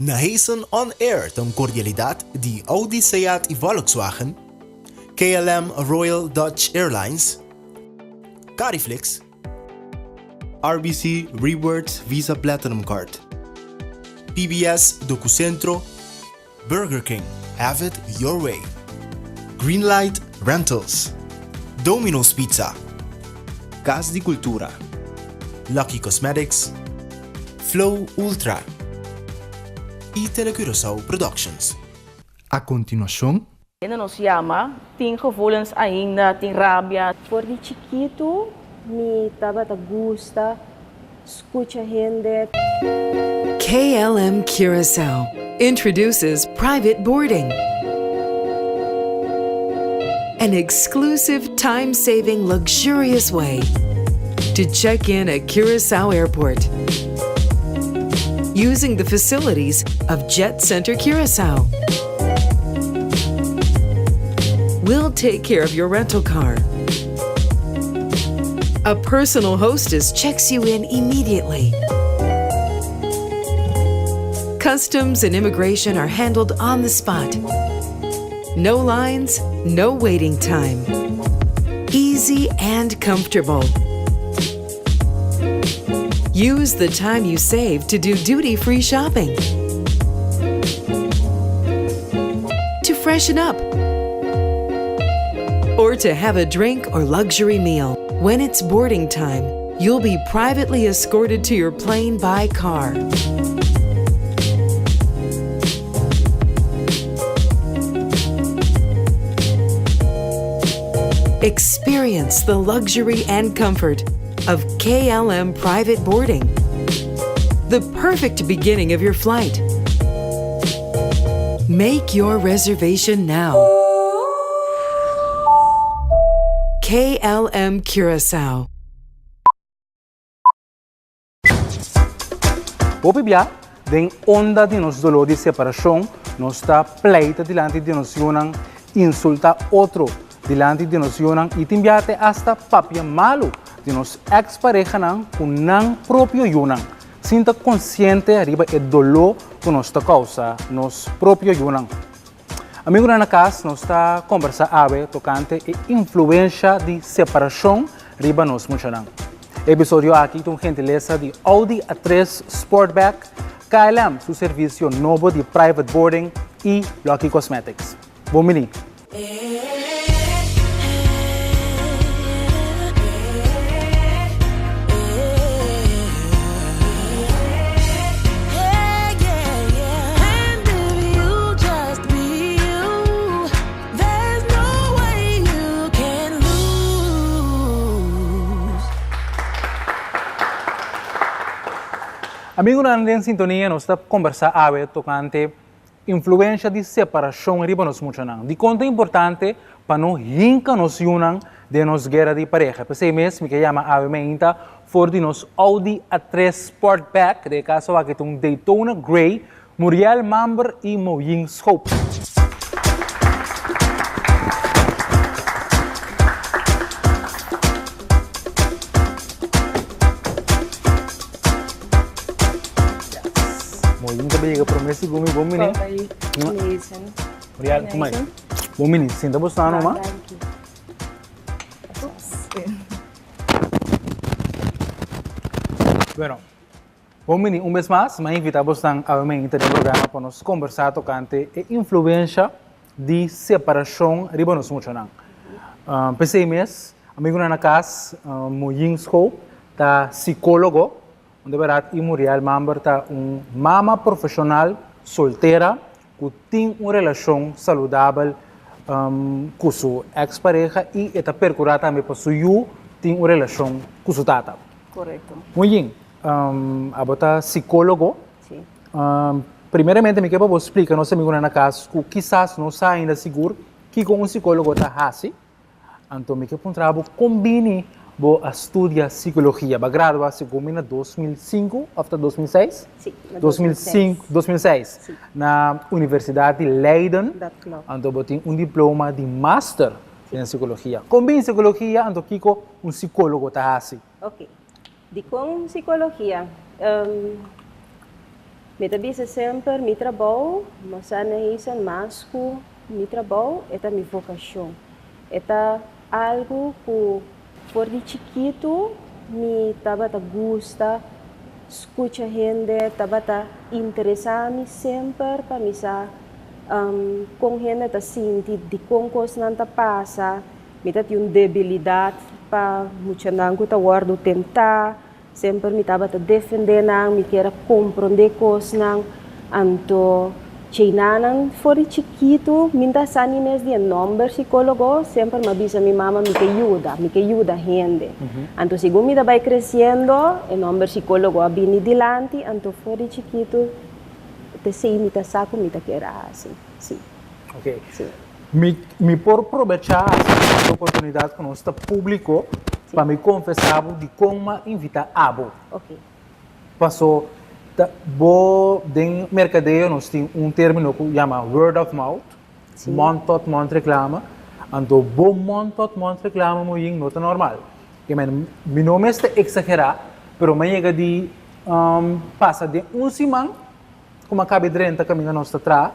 Nahason On Air ta un cordialidad di Audi, Seat y Volkswagen, KLM Royal Dutch Airlines, Cariflix, RBC Rewards Visa Platinum Card, PBS Docucentro, Burger King, have it your way, Greenlight Rentals, Domino's Pizza, Cas di Cultura, Lucky Cosmetics, Flow Ultra y Telecuraçao Productions. A continuacion. Hende nos yama, tin gevoelens ainda, tin rabia. For di chikitu mi tabata gusta skucha hende. KLM Curaçao introduces private boarding. An exclusive time-saving luxurious way to check in at Curaçao Airport using the facilities of Jet Center Curaçao. We'll take care of your rental car. A personal hostess checks you in immediately. Customs and immigration are handled on the spot. No lines, no waiting time. Easy and comfortable. Use the time you save to do duty free shopping. To freshen up. Or to have a drink or luxury meal. When it's boarding time, you'll be privately escorted to your plane by car. Experience the luxury and comfort of KLM private boarding. The perfect beginning of your flight. Make your reservation now. KLM Curaçao. Hopi bia, den onda di nos doló di separashon, nos ta pleita dilanti di nos yunan, insultá otro dilanti di nos yunan i tin bia te asta papia malu di nos eks parehanan ku nan propio yunan, sin ta konsiente riba e doló ku nos ta kousa nos propio yunan. Amigunan na kas, nos ta kombersá awe tokante e influensha di separashon riba nos muchanan. E episodio aki ta un gentilesa di Audi A3 Sportback, KLM su servisio nobo di private boarding i Lucky Cosmetics. Bon bini! Amigunan den sintonia nos ta kombersá awe tokante Influensha di separashon riba nos muchanan. Dikon ta importante pa no hinka nos yunan den nos guera di pareha? P'esei mes mi ke yama awe meinta for di nos Audi A3 Sportback, den e kaso aki ta un Daytona Grey, Muriel Mamber i Moyin Schoop. Moin ta yega prome sigur mi bon mini. Real kumai. Bon mini, sinta bo sano ma. Bueno, bon mini, un bes mas, ma invita bosnan awe mainta den programa pa nos conversa tocante e influencia di separacion riba nos muchanan. P'esei mes, amigunan na cas, Moyin Schoop ta psicologo, unda berdad y Muriel Mamber ta un mama profesional soltera cu tin un relacion saludabel cu su ex pareha y e ta percura tambe pa su yu tin un relacion cu su tata. Correcto. Moyin, abo ta psicologo. Sí. Primeramente mi ke pa bo splika nos amigunan na kas ku kisas no sa ainda sigur kiko un sikólogo ta hasi. Anto mi ke puntra bo kon bini bo a studia sikologia? Bo a gradua segun mi na 2005 òf ta 2006? Sí, na 2006. 2006 Sí. Na Universidat di Leiden. Dat klopt. Anto bo tin un diploma di master den sikologia. Kon bini sikologia anto kiko un sikólogo ta hasi? Oké. Dikon sikologia? Mi ta bisa semper mi trabou, no sa Nahison, mas ku mi trabou e ta mi vokashon. E ta algu ku for di chikitu mi tabata gusta skucha hende, tabata interesá mi semper pa mi sa kon hende ta sinti, dikon kosnan ta pasa. Mi ta tin un debilidat pa muchanan ku ta wòrdu tentá. Semper mi tabata defendé nan, mi kier a komprondé kosnan. Anto Cheinanan for di chikitu mi n'ta sa ni mes di e nòmber sikólogo, semper m'a bisa mi mama mi ke yuda, mi ke yuda hende. Anto segun mi ta bai kresiendo e nòmber sikólogo a bini dilanti, anto for di chikitu t'esei mi ta sa ku mi ta kier a hasi, si. Ok. Mi mi por probechá e oportunidat ku nos ta públiko pa mi konfesá bo dikon m'a invitá abo. Ok. Paso ta bo den merkadeo nos tin un término ku yama word of mouth, mond tot mond reklame, anto bo mond tot mond reklame moyin no ta normal. Ke men mi no mester eksagerá, pero m'a yega di pasa den un siman Kuma a kabe drenta kaminda nos ta traha,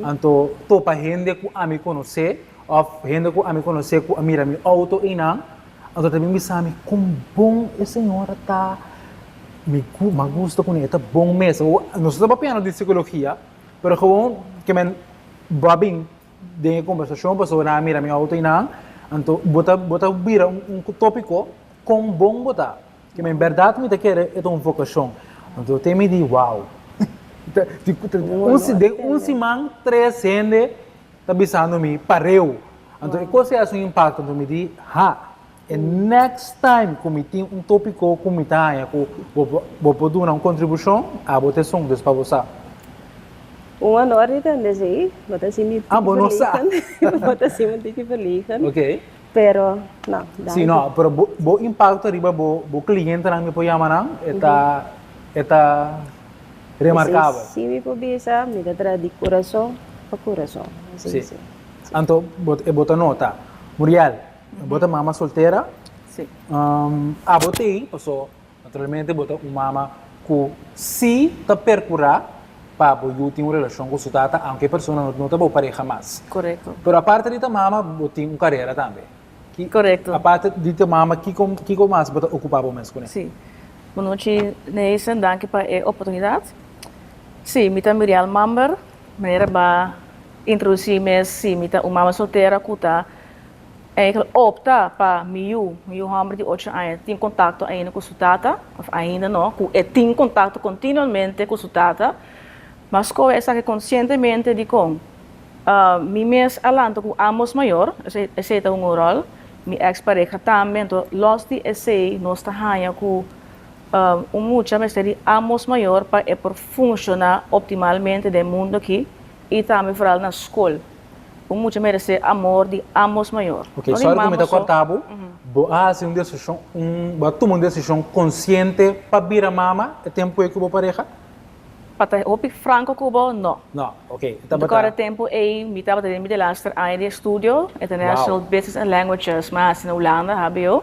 anto topa hende ku ami konosé òf hende ku ami konosé ku a mira mi outo einan, anto ta bin bisa mi kon bon e señora ta, mi a gusta kuné, e ta bon mes. Nos no ta papiando di sikologia, pero gewoon ke men bo a bin den e kombersashon pasobra nan a mira mi outo einan, anto bo ta bo ta bira un tópiko kon bon bo ta. Ke men bèrdat mi ta kere e ta un vokashon. Anto te mi di wow. Den un siman tres hende ta bisando mi pareu. Anto e kos ei hasi un impakto. Anto mi di ha, e next time ku mi tin un topiko ku mi ta haña ku bo por duna un kontribushon, abo ta esun. Dus pa bo sa. Un honor di tende esei. Bo ta hasi mi tiki Ah, bo no sa. verlegen. Bo ta hasi mi tiki verlegen. Oké. Pero, no, danki. Sí, no, pero bo, bo impacto riba bo, bo clientenan mi por yama nan, e ta, e ta remarcabel. Sí, sí mi por bisa, mi ta traha di curason pa curason, así sí. Sí. Anto, bo, e bo ta nota. Muriel, bo ta mama soltera? Sí. Abo t'ei, paso Naturalmente bo ta un mama ku sí ta perkurá pa bo yu tin un relashon ku su tata aunke e persona no ta bo pareha mas. Korekto. Pero aparte di ta mama bo tin un karera tambe. Korekto. Aparte di ta mama kiko kiko mas bo ta okupá bo mes kuné? Sí. Bon nochi Neisen, danki pa e oportunidat. Sí, mi ta Muriel Mamber, manera bo a introdusí mes, sí mi ta un mama soltera ku ta Eigenlijk opta pa mi yu, mi yu hòmber di ocho aña tin kontakto ainda ku su tata, òf ainda no, ku e tin kontakto kontinuamente ku su tata, ma skohe esaki konsientemente dikon mi mes a lanta ku ambos mayor, esei ta un ròl, mi eks pareha tambe, anto lòs di esei nos ta haña ku un mucha mester di ambos mayor pa e por funshoná optimalmente den mundu aki i tambe foral na skol. Un mucha meresé amor di ambos mayor. Ok, sorry ku mi ta kòrta bo. Bo a hasi un desishon, un, bo a tuma un desishon konsiente pa bira mama e tempu ei ku bo pareha? Pa ta hopi franko ku bo, no. No, ok. E Mi ta tabata. kòrda e tempu ei mi tabata den mi delaster aña di estudio, International Business and Languages, mi a hasi na Hulanda, hbo.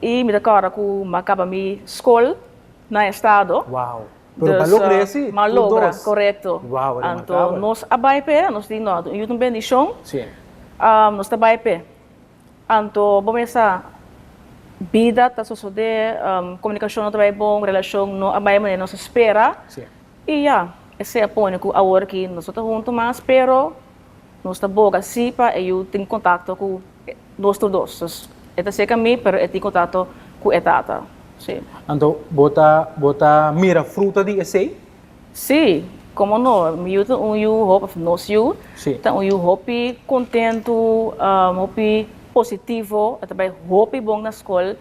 I mi ta kòrda ku mi a kaba mi skol na estado. Wow. Pero pa logra esi, Ma tur logra, dos. korekto. Wow, Anto remarkabel. nos a bai p'e, nos di no, yu ta un bendishon, Sí. nos ta bai p'e. Anto bo mester sa, bida ta sosodé, komunikashon no ta bai bon, relashon no a bai manera nos a spera. Sí. I ya, esei a pone ku awor aki nos no ta huntu mas, pero nos ta boga sí pa e yu tin kontakto ku Nos tur dos. Dus e ta serka mi, pero e tin kontakto ku e tata. Sí. Anto bo ta bo ta mira fruta di esei? Sí, komo no. Mi yu ta un yu hopi, of nos yu Sí. ta un yu hopi kontentu, hopi positivo, e ta bai hopi bon na skol,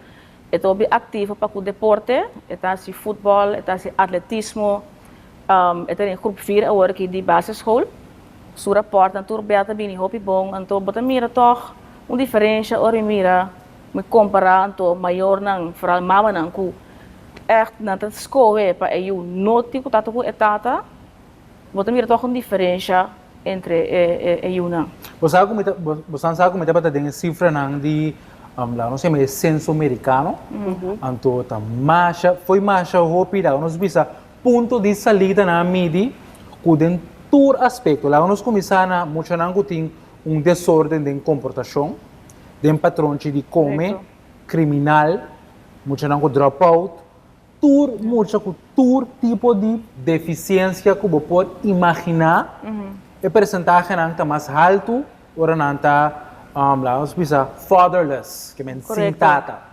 e ta hopi aktivo pa ku deporte, e ta hasi futbòl, e ta hasi atletismo, e ta den groep vier awor aki di basisschool. Su rapòrtnan tur bia ta bini hopi bon, anto bo ta mira tòg un diferensha ora mi mira, mi kompará anto mayornan, foral mamanan ku ègt nan ta skohe pa e yu no tin kontakto ku e tata, bo ta mira tòg un diferensha entre e yunan. Bo sa ku mi ta, bo san sa ku mi tabata den e sifranan di, laga nos yama e senso merikano, anto ta masha, foi masha hopi, laga nos bisa. punto di salida nan a midi ku den tur aspekto, laga nos kuminsá na muchanan ku tin un desorden den komportashon, den patronchi di kome, kriminal, muchanan ku drop out, tur mucha ku tur tipo di defisiensia ku bo por imaginá, e persentahenan ta mas haltu ora nan ta, laga nos bisa, fatherless, ke men sin tata.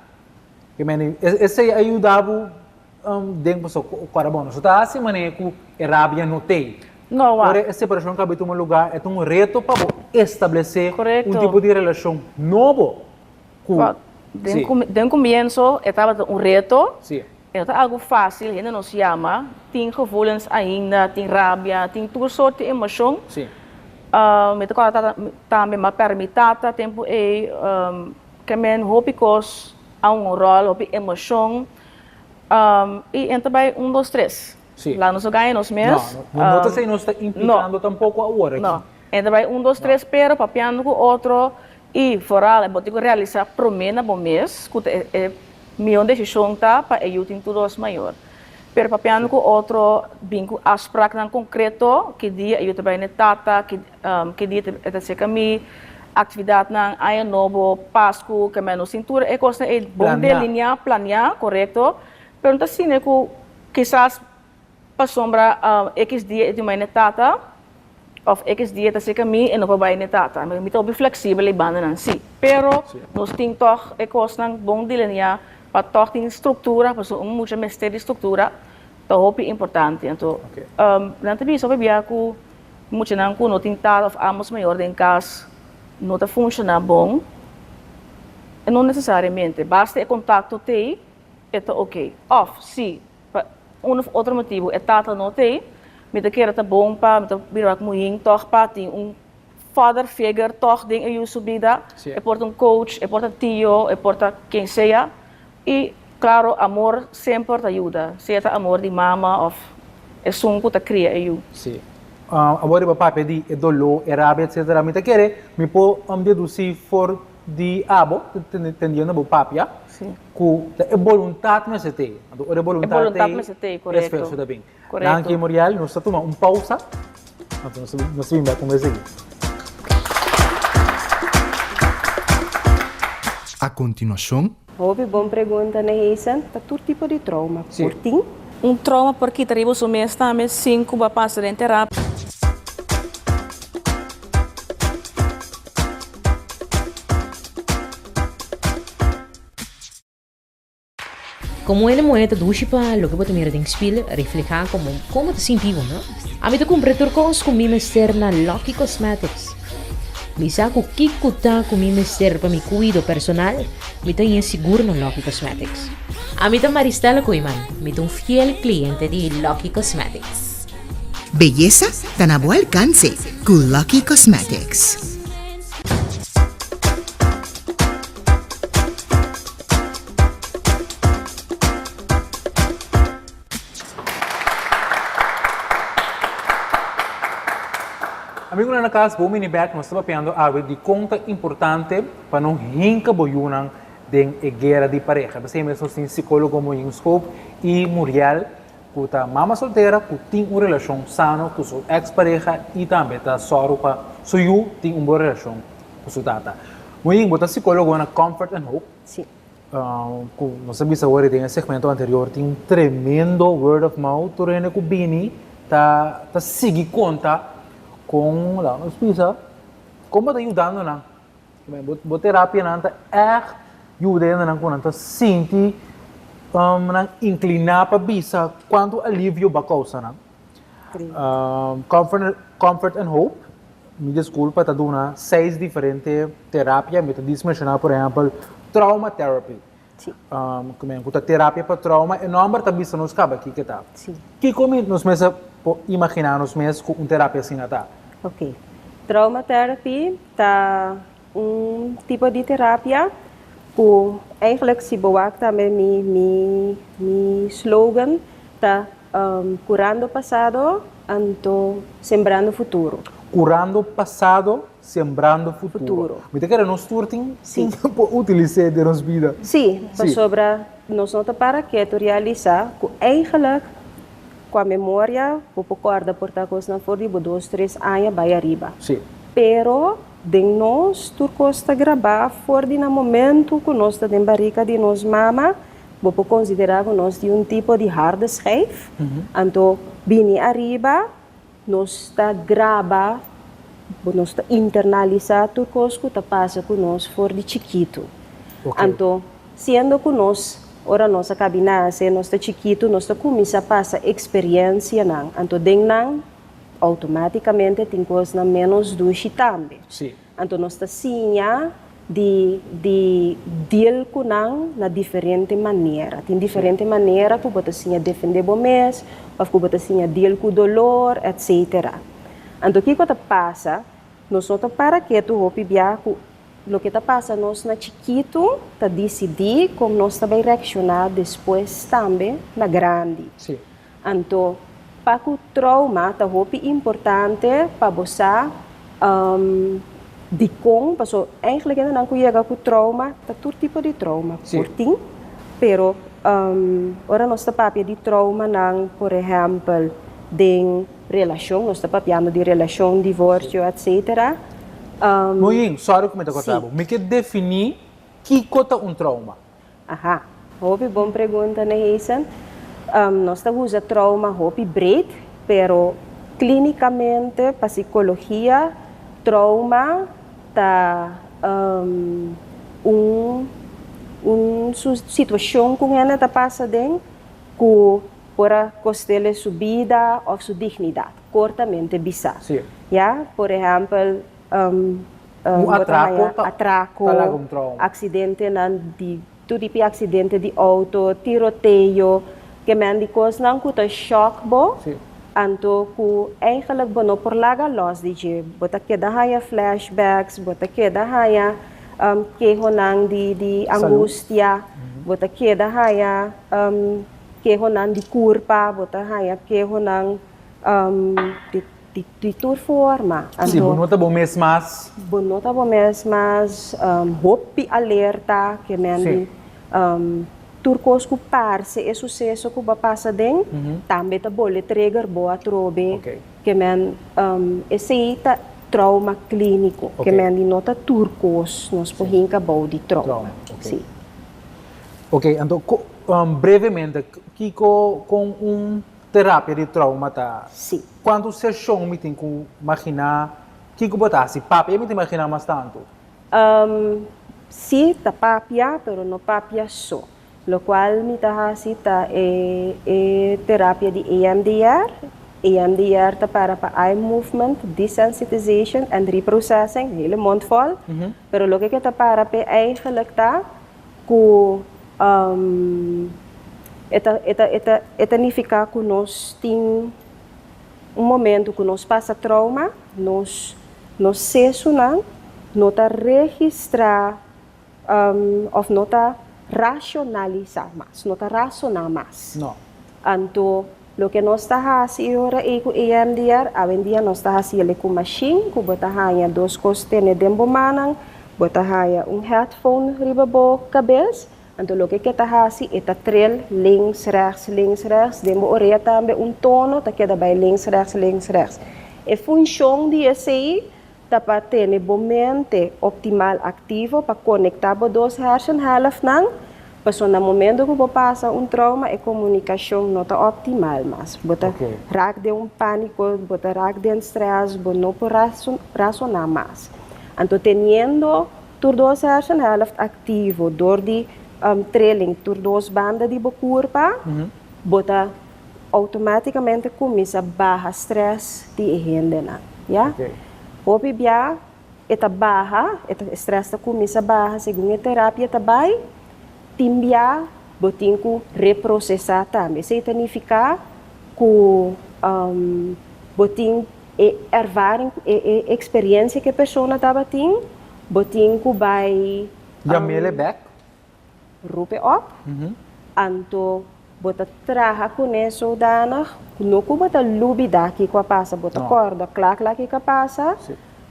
Ke men esei a yuda bo den paso kòrda bon, nos no ta hasi manera ku e rabia no t'ei. Ora e separashon kabi tuma lugá e ta un reto pa bo establesé un tipo di relashon nobo. Ku Den den comienso e tabata un reto, e no ta algo facil, hende nos yama, tin gevoelens ainda, tin rabia, tin tur soort di emocion. Mi ta corda tata tambe m'a perde mi tata tempo ey, ke men hopi cos a un rol, hopi emocion, y e ta bay un dos tres. La nos no gaña nos mes. No, no ta esey nos ta implicando tampoco awor aki. No, e ta bay un dos tres pero papiando cu otro I foral e bo tin ku realisá promé na bo mes ku ta e mihó desishon ta pa e yu tin tur dos mayor. Pero papiando ku otro bin ku afspraknan konkreto, ki dia e yu ta bai na e tata, ki dia e ta seka mi, aktividatnan, aña nobo, pasku, ke meno sin tur e kosnan ei bon delineá, planiá, korekto, pero no ta asina ku kisas Pasobra ekis dia e tin bai n'e tata of ekis dia ta seka mi e no por bai n'e tata. Mi ta hopi fleksibel e bandanan si. Pero nos tin tog e kosnan bon delineá pa tog tin struktura pasobra un mucha mester di struktura ta hopi importante. Anto nan ta bisa hopi bia ku muchanan ku no tin tata of ambos mayor den kas no ta funshoná bon. No nesesariamente. Basta e kontakto t'ei e ta oke. Of si Pa un of otro motibu e tata no t'ei, mi ta kere ta bon pa mi ta bira wak muhin tòg pa tin un father figure tòg den e yu su bida. E por ta un coach, e por ta tio, e por ta ken sea. I klaro amor semper ta yuda, sea ta amor di mama òf esun ku ta kria e yu. Sí. Awor riba papia di e doló, e rabia etcetera, mi ta kere mi por dedusí for di abo, tendiendo bo papia, ku ta e boluntat mester t'ei. Anto ora e boluntat t'ei, e esfuerso ta bin. Danki Muriel, nos ta tuma un pausa, anto nos ta bin bek ku esaki. A kontinuashon. Hopi bon pregunta Neheisen, ta tur tipo di trauma por tin? Un trauma por kita riba su mes tambe sin ku bo a pasa den terapia. Komo hende muhé ta dushi pa loke bo ta mira den spil reflehá komo kon bo ta sinti bo, no? Ami ta kumpra tur kos ku mi mester na Lucky Cosmetics. Mi sa ku kiko ta ku mi mester pa mi kuido personal, mi ta haña sigur na Lucky Cosmetics. Ami ta Maristella Koeiman, mi ta un fiel kliente di Lucky Cosmetics. Beyesa ta na bo alkanse ku Lucky Cosmetics. Amigunan na kas, bo mini bek nos ta papiando awe di kon ta importante pa no hinka bo yunan den e guera di pareha. P'esei mes nos tin sikólogo Moyin Schoop i Muriel ku ta mama soltera ku tin un relashon sano ku su eks pareha i tambe ta sòru pa su yu tin un bon relashon ku su tata. Moyin, bo ta sikólogo na Comfort and Hope. Sí. Ku nos a bisa awor den e segmento anterior tin un tremendo word of mouth, tur hende ku bini ta ta sigui konta kon, laga nos bisa, kon bo ta yudando nan. Bo terapianan ta ègt yuda hendenan ku nan ta sinti nan inkliná pa bisa kuantu alivio bo a kousa nan. Comfort and Hope, mi diskulpa, ta duna seis diferente terapia. Mi ta dis menshoná por ehèmpel trauma therapy, ku ta terapia pa trauma. E nòmber ta bisa nos kaba kiko ta. Kiko nos mester por imaginá nos mes ku un terapia asina ta? Oké. Trauma therapy Ta un tipo di terapia ku eigenlijk si bo wak tambe mi mi mi slogan ta curando pasado anto sembrando futuro. Curando pasado, sembrando futuro. Mi ta kere nos tur tin tin por utilis'é den nos bida. Sí, pasobra nos no ta para ketu realisa ku eigenlijk. Kua memoria, bo por kòrda por ta kosnan for di bo dos, tres aña bai ariba. Sí. Pero den nos tur kos ta grabá for di na momentu ku nos ta den barika di nos mama, bo por konsiderá ku nos tin un tipo di harde schijf, anto bini ariba nos ta graba, nos ta internalisá tur kos ku ta pasa ku nos for di chikitu. Anto siendo ku nos ora nos a kabi nase, nos ta chikitu, nos ta kuminsá pasa eksperensianan, anto den nan outomátikamente tin kosnan ménos dushi tambe. Sí. Anto nos ta siña di di deal ku nan na diferente manera. Tin diferente manera ku bo ta siña defendé bo mes òf ku bo ta siña deal ku dolor, etsetera. Anto kiko ta pasa? Nos no ta para ketu hopi bia ku loke ta pasa nos na chikitu ta disidí kon nos ta bai reakshoná despues tambe na grandi. Sí. Anto, pa ku trauma ta hopi importante pa bo sa dikon, paso eigenlijk hendenan ku yega ku trauma ta tur tipo di trauma por tin, pero ora nos ta papia di traumanan por ehèmpel den relashon, nos ta papiando di relashon, divorsio etcetera. Moyin, sorry ku mi ta korta bo, mi ke definí kiko ta un trauma. Aha, hopi bon pregunta Neheisen. Nos ta usa trauma hopi breed, pero klinikamente pa sikologia trauma ta un un situashon ku un hende ta pasa den ku por a kost'el su bida òf su dignidat, kortamente bisá. Ya, por ehèmpel Un bo ta atraco haña ta atraco, ta laga un trauma. accidentenan di tur tipo di accidente di auto, tiroteo, ke men di cosnan cu ta shock bo, Sí. anto cu eigenlijk bo no por laga los di dje. Bo ta keda haña flashbacks, bo ta keda haña kehonan di di Salud. angustia, bo ta keda haña kehonan di curpa, bo ta haña kehonan di Di tur forma. Si, bo no ta bo mes mas. Bo no ta bo mes mas, hopi alerta ke men di tur kos ku parse e suseso ku bo a pasa den, tambe ta bole trigger bo atrobe ke men esei ta trauma kliniko, ke men di no ta tur kos nos por hinka bou di trauma. Si. Oke, anto brevemente kiko kon un Terapia di trauma ta. Sí. Kuantu seshon mi tin ku maginá? Kiko bo ta hasi? Papia mi tin maginá mas tantu? Sí, ta papia, pero no papia so. Lokual mi ta hasi ta e e terapia di EMDR. EMDR ta para pa Eye Movement Desensitization and Reprocessing, hele mond vol. Pero loke ke ta para p'e eigenlijk ta ku e ta e ta e ta e ta nifiká ku nos tin un momentu ku nos pasa trauma, nos nos sesunan no ta registrá òf no ta rashonalisá mas, no ta rasoná mas. No. Anto loke nos ta hasi e ora ei ku EMDR, awendia nos ta hasi el ku mashin ku bo ta haña dos kos tene den bo mannan, bo ta haña un headphone riba bo kabes, anto loke ke ta hasi e ta trel links rechts links rechts, den bo orea tambe un tono ta keda bai links rechts links rechts. E funshon di esei Ta pa tene bo mente optimal aktivo pa konektá bo dos hersenhelftnan, pasobra na momento ku bo pasa un trauma e komunikashon no ta optimal mas. Bo ta rak den un pániko, bo ta rak den strès, bo no por rasoná mas. Anto teniendo tur dos hersenhelft aktivo dor di trilling tur dos banda di bo kurpa, bo ta automaticamente cuminsa baha stress di e hendenan, ya. Hopi bia e ta baha, e ta stress ta cuminsa baha segun e terapia ta bay, tin bia bo tin cu reprocesa tambe. Esey ta nifica cu bo tin e ervaring, e e experiencia cu e persona tabatin, bo tin cu bay. Yamele bek. Roep e op, anto bo ta traha kuné zodanig ku no ku bo ta lubidá kiko a pasa, bo ta kòrda kla kla kiko a pasa,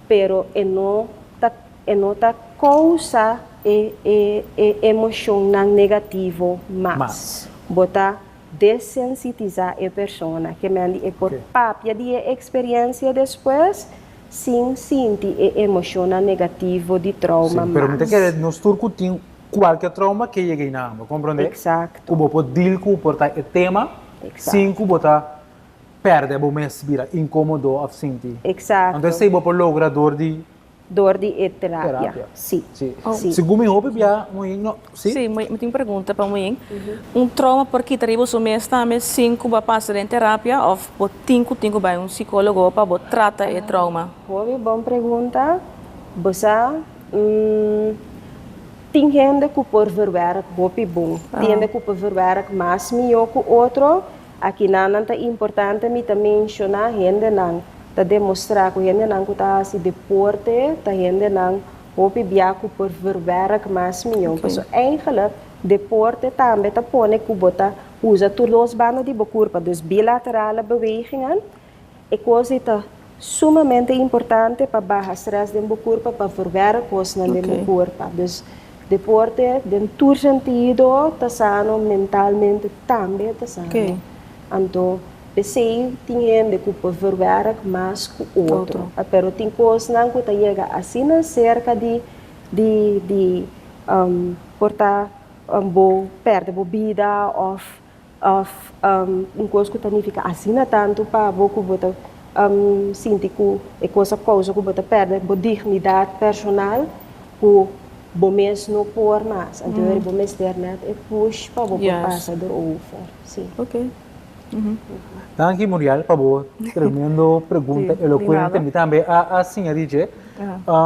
pero e no ta e no ta kousa e e e emoshonnan negativo mas. Bo ta. Desensitisá e persona, ke men di e por papia di e eksperensia despues sin sinti e emoshonnan negativo di trauma Sí, pero mi ta mas. kere nos tur ku tin kualke trauma ke yega einan, bo komprondé? Eksakto. Ku bo por deal ku por ta e tema sin ku bo ta pèrdè bo mes bira inkomodo òf sinti. Eksakto. Anto esei bo por logra dor di Dor di e terapia. Terapia. Sí. Sí. Sí. Segun mi hopi bia Moyin no, sí? Sí, mi tin un pregunta pa Moyin. Un trauma por kita riba su mes tambe sin ku bo a pasa den terapia òf bo tin ku tin ku bai un sikólogo pa bo trata e trauma? Hopi bon pregunta. Bo sa, tin hende ku por verwerk hopi bon. Tin hende ku por verwerk mas mihó ku otro. Akinan nan ta importante mi ta menshoná hendenan ta demostrá ku hendenan ku ta hasi deporte ta hendenan hopi bia ku por verwerk mas mihó. Pasobra eigenlijk deporte tambe ta pone ku bo ta usa tur dos banda di bo kurpa, dus bilaterale bewegingen. E kos ei ta sumamente importante pa baha stress den bo kurpa, pa verwerk kosnan den bo kurpa. Dus deporte den tur sentido ta sano, mentalmente tambe ta sano. Anto p'esei tin hende ku por verwerk mas ku otro. Pero tin kosnan ku ta yega asina serka di di di por ta bo pèrdè bo bida òf Òf un kos ku ta nifiká asina tantu pa bo ku bo ta sinti ku e kos a kousa ku bo ta pèrdè bo dignidat personal ku bo mes no por mas. Anto ora bo mester nèt e push pa bo por pasa erover. Sí. Danki Muriel pa bo tremendo pregunta elokuente. Mi tambe a siña di dje.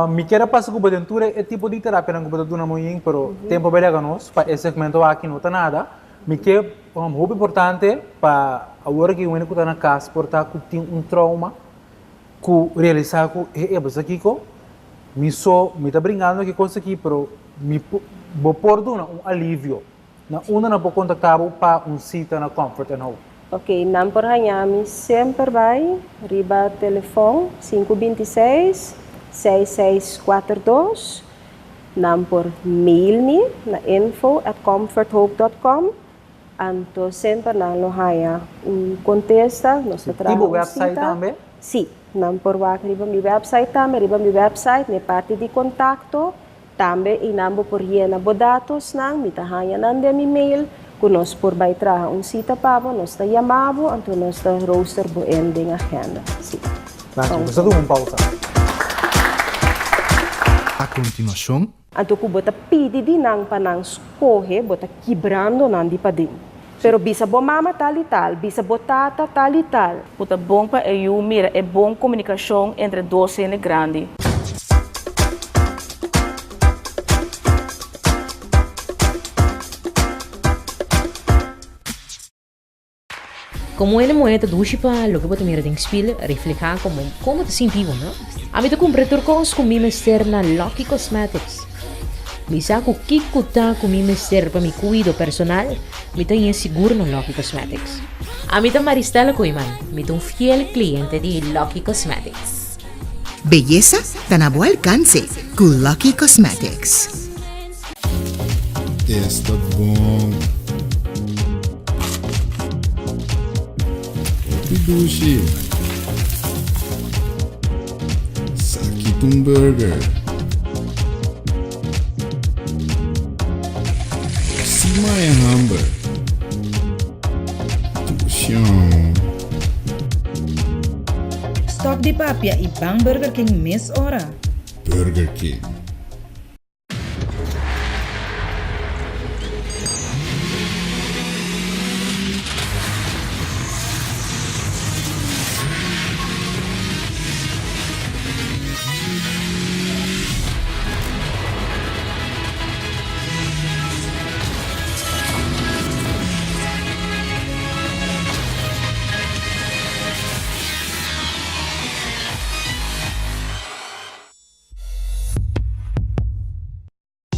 Mi kier a pasa ku bo den tur e tipo di terapianan ku bo ta duna Moyin, pero tempu a bai laga nos pa e segmento aki no ta nada. Mi ke hopi importante pa awor aki wende ku ta na kas por ta ku tin un trauma ku realisa ku e e bo sa kiko mi so mi ta bringando ki kos aki pero mi bo por duna un alivio na unda nan por kontakta bo pa un sita na Comfort and Hope. Ok, nan por haña mi semper bai riba telefòn 526 6642. Nan por mail mi na info at comforthope dot com, anto semper nan lo haña un kontesta, nos ta traha Tin bo un website sita. tambe? Sí, nan por wak riba mi website tambe, riba mi website na e parti di kontakto, tambe einan bo por yena bo datosnan, mi ta haña nan den mi mail, ku nos por bai traha un sita pa bo, nos ta yama bo, anto nos ta rooster bo in den agenda. Sí. Danki. Nos ta duna un pausa. A kontinuashon. Anto ku bo ta pidi di nan pa nan skohe, bo ta kibrando nan di paden. Pero bisa bo mama tal i tal, bisa bo tata tal i tal. Ku ta bon pa e yu mira e bon komunikashon entre dos hende grandi. Komo hende muhé ta dushi pa loke bo ta mira den spil reflehá komo kon bo ta sinti bo, no? Ami ta kumpra tur kos ku mi mester na Lucky Cosmetics. Mi sa ku kiko ta ku mi mester pa mi kuido personal, mi ta haña sigur na Lucky Cosmetics. Ami ta Maristella Koeiman, mi ta un fiel kliente di Lucky Cosmetics. Beyesa ta na bo alkanse ku Lucky Cosmetics. Esta bon. Hopi dushi. Saki ta un burger. Si maya hamber. Dushi. Stop di papia y ban Burger King mes ora. Burger King.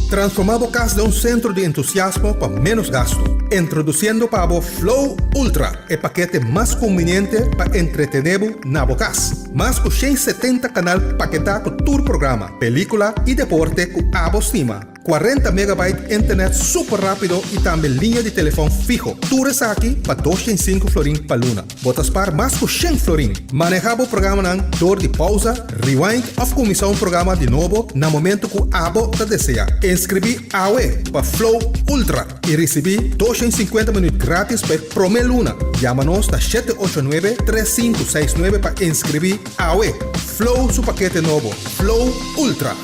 Transformá bo kas den un sentro di entusiasmo pa ménos gastu. Introdusiendo pa bo Flow Ultra, e pakete mas kumbiniente pa entretené bo na bo kas. Mas ku 170 kanal paketá ku tur programa, pelíkula i deporte ku abo stima. 40 megabyte internet super rápido i tambe liña di telefòn fiho. Tur esaki pa 205 florin pa luna. Bo ta spar mas ku 100 florin. Manehá bo programanan dor di pausa, rewind òf kuminsá un programa di nobo na momentu ku abo ta deseá. Inskribí awe pa Flow Ultra i risibí 250 minüt grátis pa e promé luna. Yama nos na 789 3569 pa inskribí awe. Flow su pakete nobo, Flow Ultra.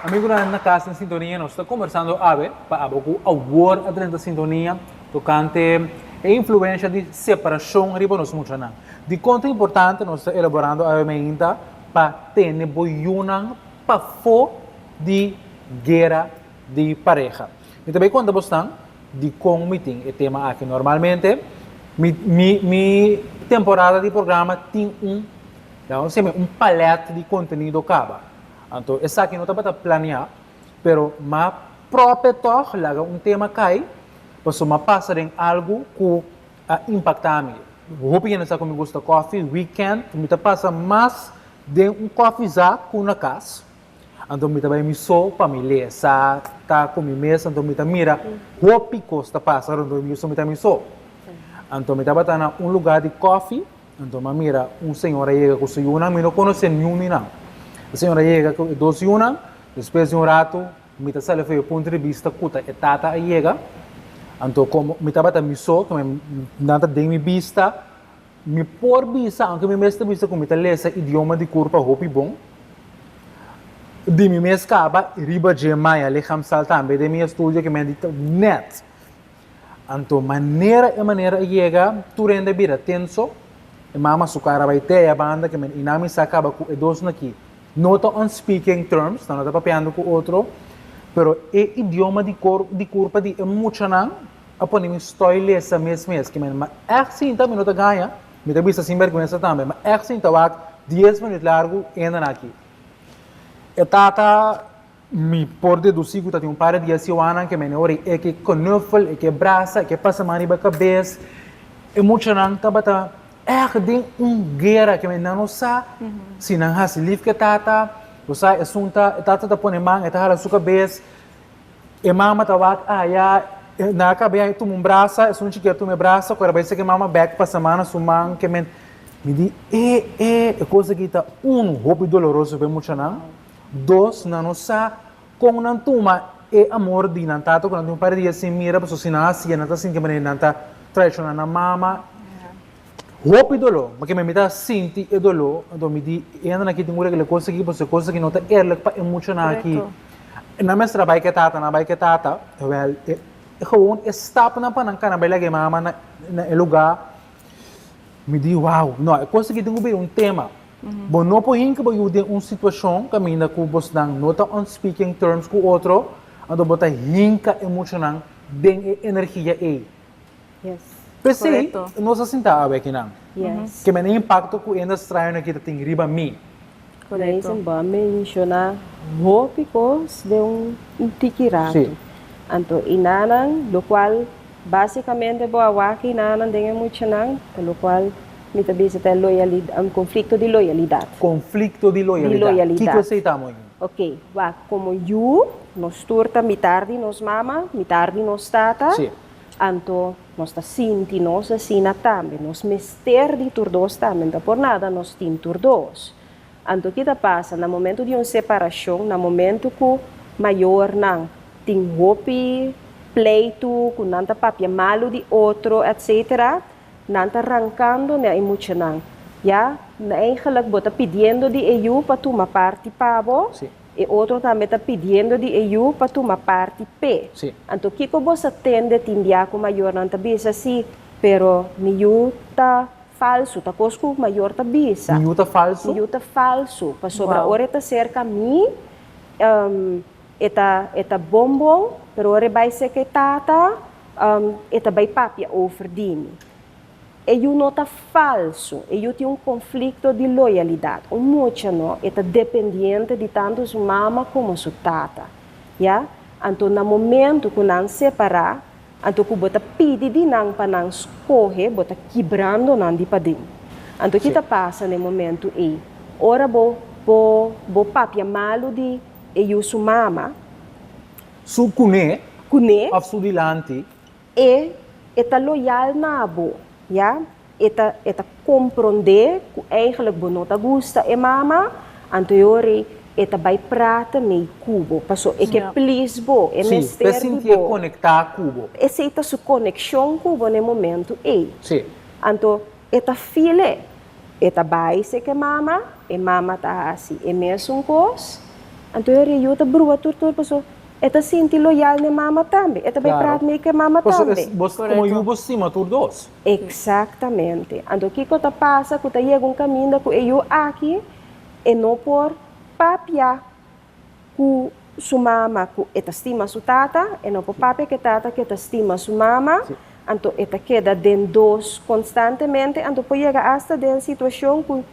Amigunan na kas den sintonia nos ta kombersando awe pa abo ku awor a drenta sintonia tokante e influensha di separashon riba nos muchanan. Dikon ta importante nos ta elaborando awe meinta pa tene bo yunan pafó di guera di pareha. Mi ta bay konta bosnan dikon mi tin e tema aki. Normalmente mi mi mi temporada di programa tin un laga nos un palet di kontenido kaba. Anto esaki no tabata planeá, pero m'a prope tòg laga un tema kai pasobra m'a pasa den algu ku a impaktá mi. Hopi hende sa ku mi gusta kòfi, weekend mi ta pasa mas den un kòfizak ku na kas. Anto mi ta bai mi so pa mi lesa, ta ku mi mes, anto mi ta mira hopi kos ta pasa rondó mi, so mi ta mi so. Anto mi tabata na un lugá di kòfi, anto mi a mira un señora yega ku su yunan, mi no konosé niun di nan. E señora yega ku e dos yunan, despues di un ratu mi ta sali for e punto di bista ku ta e tata a yega, anto komo mi tabata mi so, nan ta den mi bista, Mi por bisa, aunke mi mes ta bisa ku mi ta lesa idioma di kurpa hopi bon, di mi mes kaba riba dje maya lichaamstaal tambe den mi estudio ke mi a di ta nèt. Anto manera e manera a yega tur hende a bira tenso, e mama su kara bai te aya banda ke men i nan mi sa kaba ku e dosnan aki no ta on speaking terms, nan no ta papiando ku otro, pero e idioma di di kurpa di e muchanan A pone mi stoi lesa mes mes ki men ma ègt sinta mi no ta gaña, mi ta bisa sin bèrgwensa tambe, ma ègt sinta wak dies minüt largu enda na aki. E tata mi por dedusí ku ta tin un par di dia siwanan ke men e ora e ke knuffel, e ke brasa, e ke pasa man riba kabes, e muchanan tabata ègt den un guera ke men nan no sa si nan hasi lif ku e tata, bo sa esun ta e tata ta pone man e ta hala su kabes. E mama ta wak aya, nan a kaba e tuma un brasa, esun chikito a tuma e brasa, ku era bai saka e mama bek pasa man na su man, ke men, mi di e e e kos aki ta unu hopi doloroso pa e muchanan, dos nan no sa kon nan tuma e amor di nan tata ku nan tin un par di dia sin mira, pasobra si nan hasia nan ta sinti manera nan ta traishona nan mama. Hopi doló, ma keme mi ta sinti e doló, anto mi di e hendenan aki tin ku regla e kos aki pasobra e kos aki no ta eerlijk pa e muchanan aki. Nan mester a bai ku e tata, nan a bai ku e tata, wèl e gewoon e stapnan pa nan kana bai laga e mama na na e lugá, mi di wou, no e kos aki tin ku bira un tema. Bo no por hinka bo yu den un situashon kaminda ku bosnan no ta on speaking terms ku otro, anto bo ta hinka e muchanan den e energia ei. Yes. P'esei, Correcto. nos a sinta awe akinan. Yes. Ke mene impacto ku e extraño aki ta tin riba mi. Correcto. Nathan, bo a menciona hopi cos den un un tiki rato. Sí. Anto inanan, locual basicamente bo a wak inanan den e muchanan, ta locual mi ta bisa ta e loyalid, un conflicto di loyalidad. Conflicto di Di loyalidad. loyalidad. Kiko esei ta, Moin? Ok, wak, como yu, nos tur ta mitar di nos mama, mitar di nos tata. Sí. Anto nos ta sinti nos asina tambe. Nos mester di tur dos tambe. No ta por nada nos tin tur dos. Anto ki ta pasa? Na momento di un separashon, na momento ku mayornan tin hopi pleitu, ku nan ta papia malu di otro, etcetera. Nan ta rankando na e muchanan. Ya, eigenlijk bo ta pidiendo di e yu pa tuma parti pa bo, e otro tambe ta pidiendo di e yu pa tuma parti p'e. Anto kiko bo sa tende tin bia ku mayornan ta bisa si, pero mi yu ta falsu, ta kos ku mayor ta bisa. Mi yu ta falsu? Mi yu ta falsu, pasobra ora e ta serka mi, e ta e ta bon bon, pero ora e bai serka e tata, e ta bai papia over di mi. E yu no ta falsu, e yu tin un konflikto di loyalidat. Un mucha no, e ta dependiente di tantu su mama komo su tata. Ya? Anto na momentu ku nan separá, anto ku bo ta pidi di nan pa nan skohe, bo ta kibrando nan di paden. Anto ki ta pasa na e momentu ei? Ora bo bo bo papia malu di e yu su mama. Su kuné. Kuné. Òf su dilanti. E e ta loyal na bo, ya. E ta e ta komprondé ku eigenlijk bo no ta gusta e mama, anto e ora ei e ta bai prata mei ku bo, paso e ke please bo, e Sí, mester p'e di sintié bo. konektá ku bo. Esei ta su konekshon ku bo na e momentu ei. Sí. Anto e ta feel e. E ta bai seke mama, e mama ta hasi e mesun kos, anto e yu ta brua tur tur paso e ta sinti loyal n'e mama tambe, e ta bai Claro. praat mee ku e mama Paso tambe. es bos komo yu bo stima tur dos. Exactamente. Anto kiko ta pasa ku ta yega un kaminda ku e yu aki e no por papia ku su mama ku e ta stima su tata, e no por papia ku e tata ku e ta stima su mama, anto e ta keda den dos konstantemente, anto por yega asta den situashon ku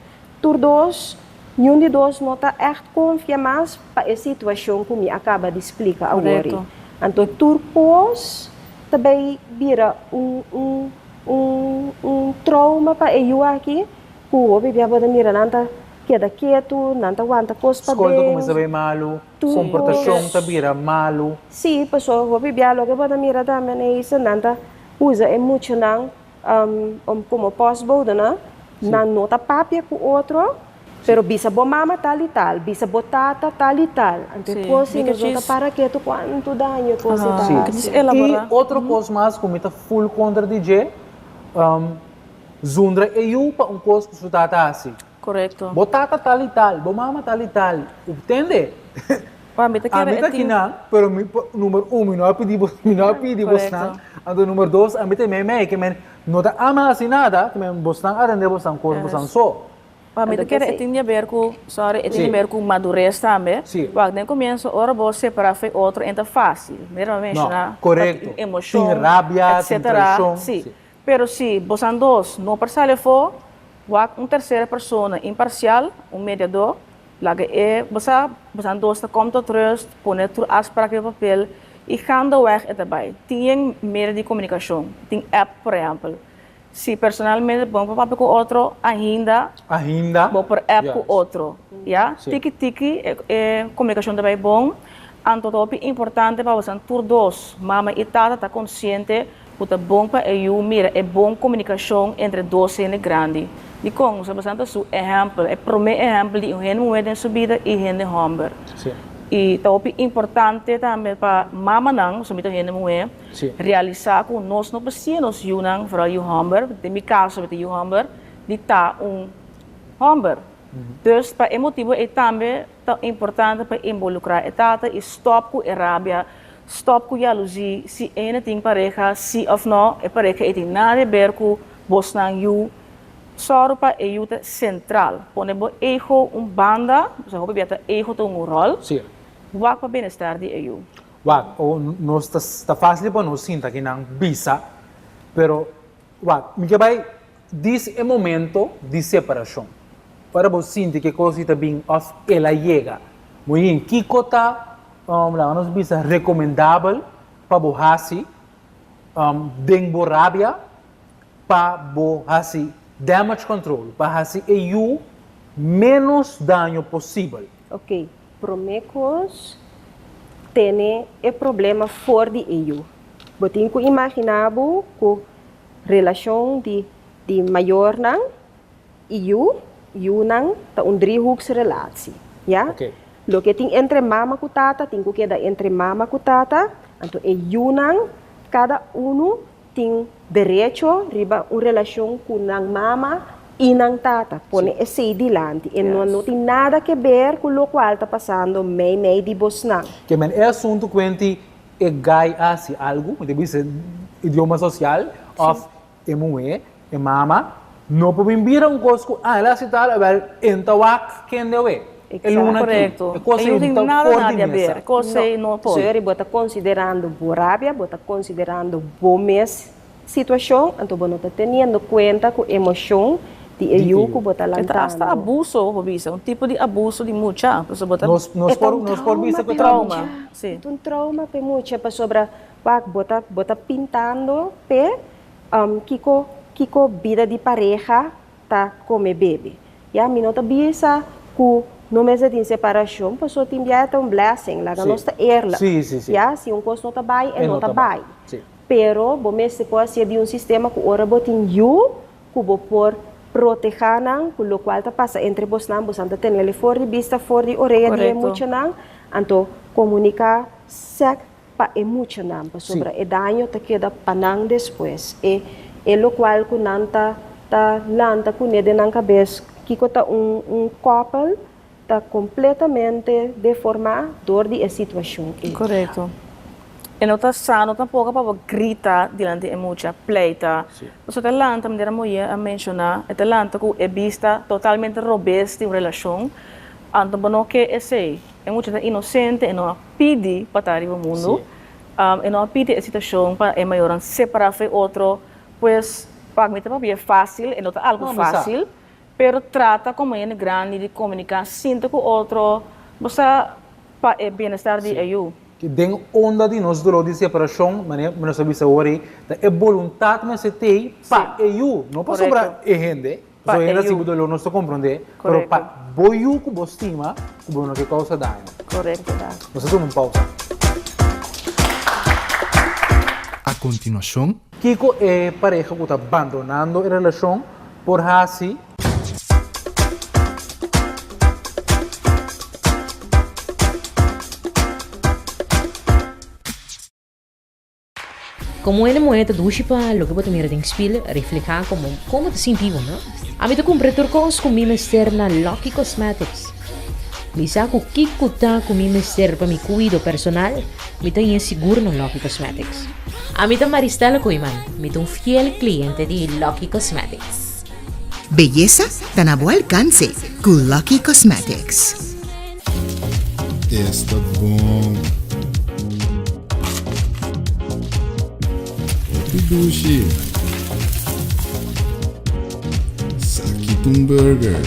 tur dos, niun di dos no ta ègt konfia mas pa e situashon ku mi a kaba di splika awor. Anto tur kos ta bai bira un un un un trouma pa e yu aki ku hopi bia bo ta mira nan ta Keda ketu, nan ta wanta kos pa Skol ta den. kuminsá bai malu, Tur komportashon kos. ta bira malu. Sí, pasobra hopi bia loke bo ta mira tambe na isa, nan ta usa e muchanan komo postbodenan, nan no ta papia ku otro, pero bisa bo mama tal i tal, bisa bo tata tal i tal. Anto e kos ei nos no ta para ketu kuantu daño e kos ei ta hasi. I otro kos mas ku mi ta ful kontra di dje, zundra e yu pa un kos ku su tata hasi. Korekto. Bo tata tal i tal, bo mama tal i tal. U tende? Pa mi ta kere Ami ta e tin. kinan, pero mi number un mi no a pidi bo, mi no a pidi bosnan. Anto number dos ami ta mei ke men no ta ama hasi nada, ke men bosnan atende bosnan kos bosnan so. Pa mi ta kere e tin di haber ku, sorry, e tin di haber ku madures tambe. Wak den komienso ora bo separa for e otro e ta fasil. Manera mi a menshoná, ta tin emoshon, Tin rabia, tin etcetera. traishon. Si. Pero si bosan dos no por sali afó, wak un tersera persona imparsial, un mediadó, laga e bosa, bosan dos ta kom tot rust, pone tur afsprak riba papel i gaandeweg e ta bai. Tin yen medio di komunikashon, tin app por ehèmpel. Si personalmente bo no por papia ku otro ainda, Ainda, bo por app ku yes. otro, ya. Sí. Tiki tiki e e komunikashon ta bai bon. Anto ta hopi importante pa bosan tur dos, mama i tata, ta konsiente Ku ta bon pa e yu mira e bon komunikashon entre dos hende grandi. Dikon? Pasobra boso ta su ehèmpel, e promé ehèmpel di un hende muhé den su bida i hende hòmber. I ta hopi importante tambe pa mamanan, pasobra mi ta un hende muhé, realisá ku nos no por siña nos yunan, foral yu hòmber, den mi kaso mi ta yu hòmber, di ta un hòmber. Dus pa e motibu ei tambe ta importante pa involukrá e tata i stòp ku e rabia Stop ku yaluzi, si ene tin pareha si of no, e pareha ei tin nada di ber ku bosnan yu. Sòru pa e yu ta sentral. Pone bo ego un banda, pasobra hopi bia ta ego ta un ròl. Wak pa benestar di e yu. Wak, nos ta ta fásil pa nos sinta akinan bisa, pero wak, mi ke bai dis e momento di separashon. Ora bo sinti ke kos di ta bin òf el a yega, Moyin, kiko ta Laga nos bisa recomendabel pa bo haci den bo rabia pa bo haci damage control, pa haci e yu menos daño posibel. Ok, prome cos tene e problema for di e yu. Bo tin cu imagina bo cu relacion di di mayornan I yu, yunan, ta un driehoeksrelatie, ya. Loke tin entre mama ku tata tin ku keda entre mama ku tata, anto e yunan kada unu tin derecho riba un relashon ku nan mama i nan tata. Pone esei dilanti. E no no tin nada ke ber ku lokual ta pasando mei mei di bosnan. Ke men e asuntu kuenti e gai a hasi algu, mi ta bisa idioma sosial, òf e muhé, e mama, no por bin bira un kos ku ah el a hasi tal, awel e no ta wak kende awe. E luna aki, e kos ei no ta for di mesa. No, sorry, bo ta konsiderando bo rabia, bo ta konsiderando bo mes situashon, anto bo no ta teniendo kuenta ku emoshon di e yu ku bo ta E ta hasta lantando. abuso, bo bisa, un tipo di abuso di mucha, pasobra bo ta. Nos E ta por un nos por trauma bisa ku p'e e ta Trauma, mucha. si. E ta un trauma p'e mucha, pasobra wak bo ta bo ta pintando p'e kiko kiko bida di pareha ta kome bebe. Ya, mi no ta bisa ku no mester tin separashon, pasobra tin bia e ta un blessing, laga nos ta eerlijk. Ya, si un kos no ta bai, e no ta bai. Pero bo mester por hasié di un sistema ku ora bo tin yu, ku bo por protehá nan, ku lokual ta pasa entre bosnan, bosan ta tenel'e for di bista, for di orea di e muchanan, anto komuniká sèk pa e muchanan, pasobra e daño ta keda pa nan despues. E e lokual ku nan ta ta lanta kuné den nan kabes, kiko ta un un kòpel, ta kompletamente deformá dor di e situashon ei. Korekto. E no ta sano tampoko pa bo grita dilanti e mucha, pleita. Pasobra ta lanta, manera Moye a menshoná, e ta lanta ku e bista totalmente robes di un relashon, anto bo no ke esei. E mucha ta inosente, e no a pidi pa ta riba mundu, e no a pidi e situashon pa e mayornan separá for e otro, pues pa mi ta papia fásil, e no ta algu fásil, pero trata komo hende grandi di komuniká, sinta ku otro, bo sa pa e bienestar di e yu. Den onda di nos doló di separashon, manera nos a bisa awor ei, ta e boluntat mester t'ei pa e yu, no pasobra e hende. Pa So e hende yu. si bo doló nos ta komprondé, pero Korekto. pa bo yu ku bo stima ku bo no ke kousa daño. Korekto ta. Nos ta tuma un pausa. A kontinuashon. Kiko e pareha ku ta bandonando e relashon por hasi? Komo hende muhé ta dushi pa loke bo ta mira den spil reflehá komo kon bo ta sinti bo, no? Ami ta kumpra tur kos ku mi mester na Lucky Cosmetics. Mi sa ku kiko ta ku mi mester pa mi kuido personal, mi ta haña sigur na Lucky Cosmetics. Ami ta Maristella Koeiman, mi ta un fiel kliente di Lucky Cosmetics. Beyesa ta na bo alkanse ku Lucky Cosmetics. Esta bon. Hopi dushi. Saki ta un burger.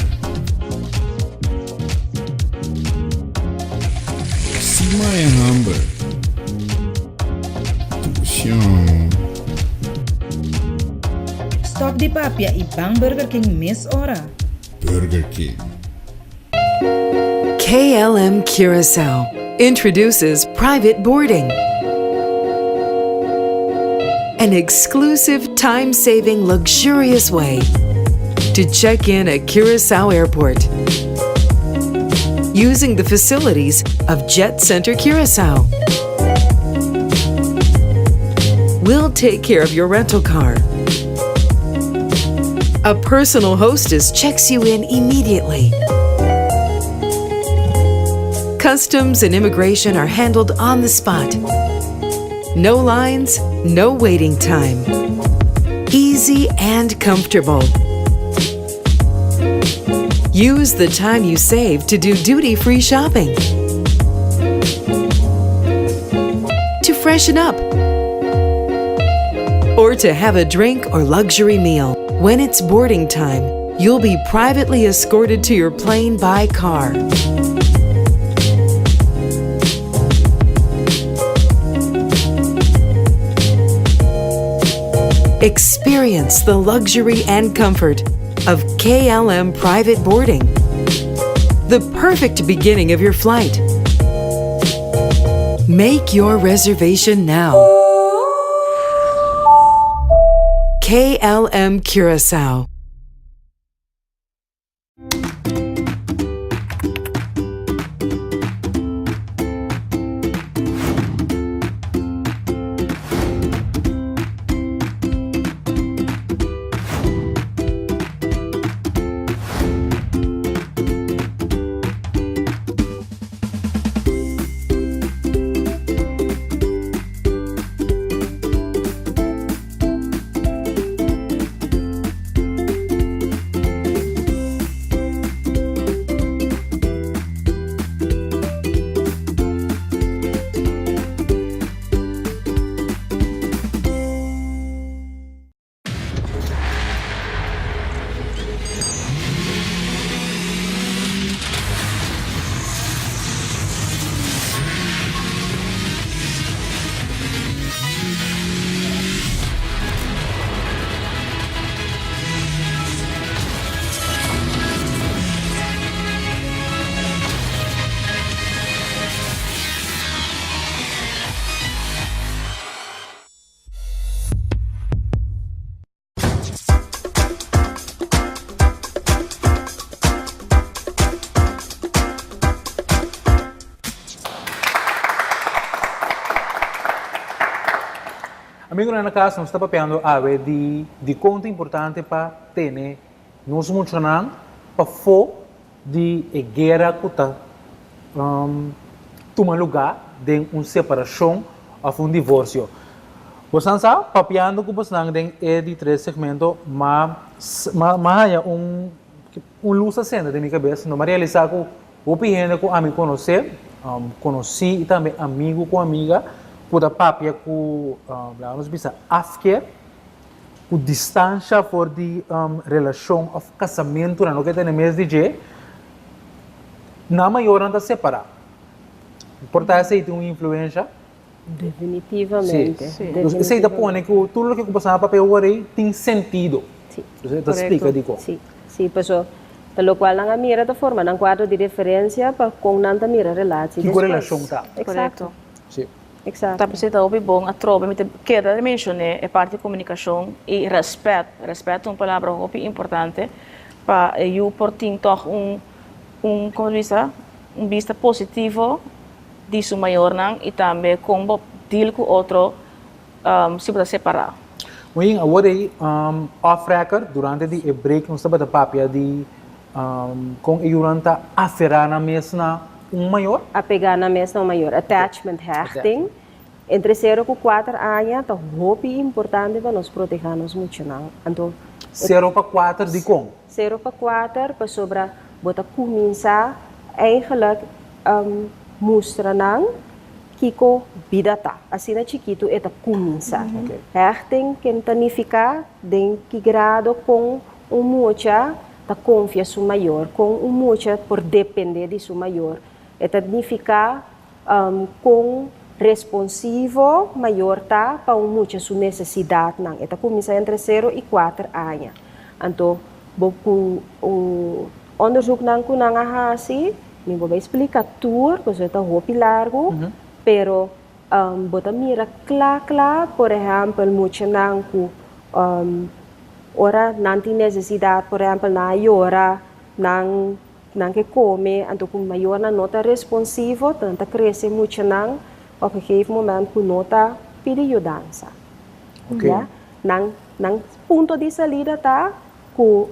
Si maya hamber. Dushi. Stop di papia y ban Burger King mes ora. Burger King. KLM Curacao introduces private boarding. An exclusive time saving, luxurious way to check in at Curacao Airport using the facilities of Jet Center Curacao. We'll take care of your rental car. A personal hostess checks you in immediately. Customs and immigration are handled on the spot. No lines, no waiting time. Easy and comfortable. Use the time you save to do duty free shopping, to freshen up, or to have a drink or luxury meal. When it's boarding time, you'll be privately escorted to your plane by car. Experience the luxury and comfort of KLM private boarding. The perfect beginning of your flight. Make your reservation now. KLM Curacao. Amigonan na kas, nos ta papiando awe di dikon ta importante pa tene nos muchanan pafó di e guera ku ta tuma lugá den un separashon òf un divorsio. Bosnan sa, papiando ku bosnan den e di tres segmento, m'a m'a haña un un lus a sende den mi kabes, no m'a realisá ku Hopi hende ku ami konosé, konosí i tambe amigu ku amiga ku ta papia ku, laga nos bisa, afkeer, ku distansha for di relashon òf kasamentunan no ke tene mes di dje, nan mayornan ta separá. Por ta esei tin un influensha? Definitivamente. Sí. Dus esei ta pone ku tur loke ku bo sa papia awor ei tin sentido. Sí. Dus e ta splika dikon. Sí, sí, paso ta lokual nan a mira ta forma nan kuadro di referensia pa kon nan ta mira relatie Kiko relashon ta. Eksakto. Sí. Eksakto. Ta p'esei ta hopi bon atrobe mi ta keda di menshoné e parti di komunikashon i rèspèt. Rèspèt ta un palabra hopi importante pa e yu por tin tòg un un komo ta bisa un bista positivo di su mayornan i tambe kon bo deal ku otro si bo ta separá. Moin, awor ei off record, durante di e break nos tabata papia di kon e yunan ta aferá nan mes na un mayor. Apegá nan mes na un mayor, attachment, hechting. Entre sero ku kuater aña ta hopi importante pa nos protehá nos muchanan. Anto. Sero pa kuater dikon? Sero pa kuater pasobra bo ta kuminsá eigenlijk mustra nan kiko bida ta. Asina chikitu e ta kuminsá. Hechting ken ta nifiká den ki grado kon un mucha ta konfia su mayor, kon un mucha por dependé di su mayor. E ta nifiká Kon responsivo mayor ta pa un mucha su nesesidatnan. E ta kuminsá entre sero i kuater aña. Anto bo ku un onderzoeknan ku nan a hasi, mi bo bai splika tur, pasobra e ta hopi largu, pero bo ta mira kla kla, por ehèmpel muchanan ku ora nan tin nesesidat, por ehèmpel nan a yora, nan Nan ke kome, anto ku mayornan no ta responsivo, nan ta krese muchanan op gegeven moment ku no ta pidi yudansa. Ya? Nan nan punto di salida ta ku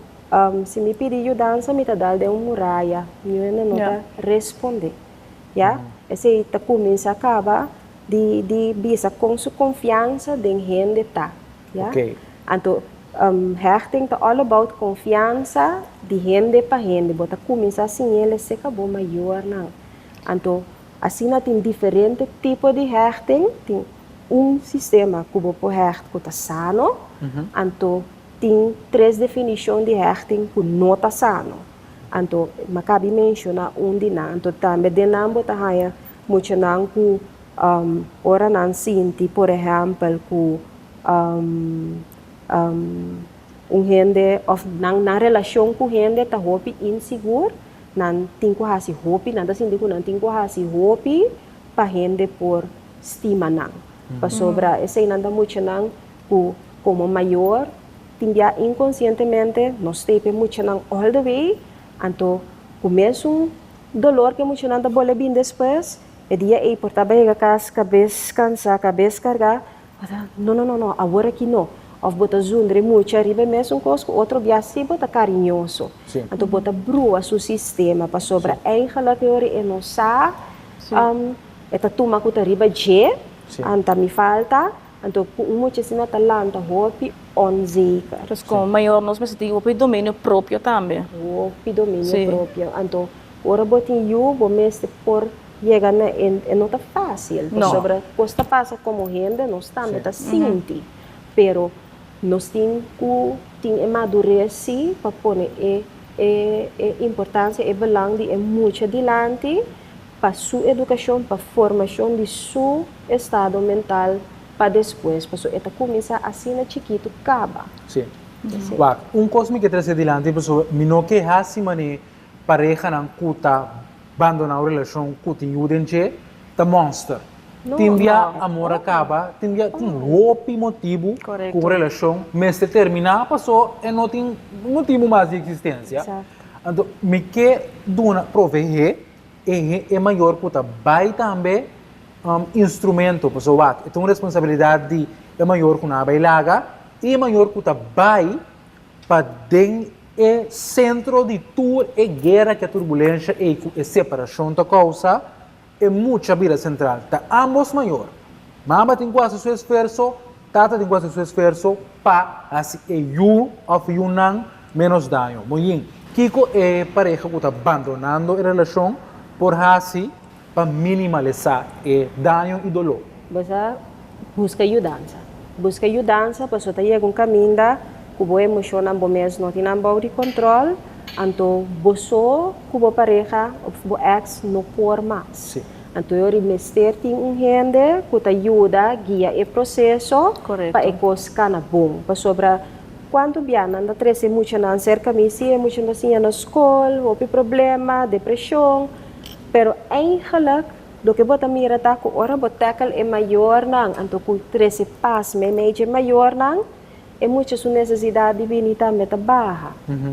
si mi pidi yudansa mi ta dal den un muraya, mi hende no ta responde. Ya? Esei ta kuminsá kaba di di bisa kon su konfiansa den hende ta. Ya? Anto hechting ta all about confiansa di hende pa hende. Bo ta cuminsa siñ'el esei bo mayornan. Anto asina tin diferente tipo di hechting. Tin un sistema cu bo por hecht cu ta sano. Anto tin tres definicion di hechting cu no ta sano. Anto mi a cabi menciona un di nan. Anto tambe den nan bo ta haya muchanan cu ora nan sinti por ehempel cu un hende of nan nan relashon ku hende ta hopi insigur, nan tin ku hasi hopi, nan ta sinti ku nan tin ku hasi hopi pa hende por stima nan. Pasobra eseinan ta muchanan ku komo mayor tin bia inkonsientemente nos stay pa e muchanan all the way, anto ku mesun dolor ku e muchanan ta bole bin despues, e dia ei por ta bai yega kas kabes kansa, kabes karga, Bo ta, No, no, no, no, awor aki no. Of bo ta zundra e mucha riba e mesun kos ku otro bia si bo ta kariñoso. Anto bo ta brua su sistema pasobra eigenlijk e ora e no sa, e ta tuma ku ta riba dje, anta mi falta, anto ku un mucha asina ta lanta hopi onzeker. Dus komo mayor nos mester tin hopi dominio propio tambe. Hopi dominio propio. Anto ora bo tin yu bo mester por Yega na e e no ta fácil pasobra kos ta pasa komo hende nos tambe ta sinti pero nos tin ku tin e madures si pa pone e e e importansia e belang di e mucha dilanti pa su edukashon pa formashon di su estado mental pa despues pasobra e ta kuminsá asina chikitu kaba. Sí. Wak, un kos mi ke trese dilanti pasobra mi no ke hasi manera Parehanan ku ta bandoná un relashon ku tin yu den dje ta mònster. Tin bia amor a kaba, tin bia tin hopi motibu ku un relashon mester terminá paso e no tin motibu mas di eksistensia. Anto mi ke duna proveé e e mayor ku ta bai tambe instrumento paso wak e ta un responsabilidat di. E mayor ku nan a bai laga i e mayor ku ta bai pa den e sentro di tur e guera ku e turbulensha ei ku e separashon ta kousa, e mucha bira sentral. Ta ambos mayor. Mama tin ku hasi su esfuerso, tata tin ku hasi su esfuerso pa hasi e yu òf yunan ménos daño. Moyin, kiko e pareha ku ta bandonando e relashon por hasi pa minimalisá e daño i doló? Bo sa buska yudansa. Buska yudansa pasobra ta yega un kaminda ku bo emoshonnan bo mes no tin nan bou di kòntròl, anto bo so ku bo pareha òf bo èks no por mas. Anto e ora mester tin un hende ku ta yuda guia e proseso pa e kos kana bon. Pasobra kuantu bia nan ta trese muchanan serka mi, si e mucha no ta siña na skol, hopi problema, depreshon. Pero eigenlijk loke bo ta mira ta ku ora bo tackle e mayornan anto ku trese pas meimei dje mayornan, e mucha su nesesidat di bini tambe ta baha.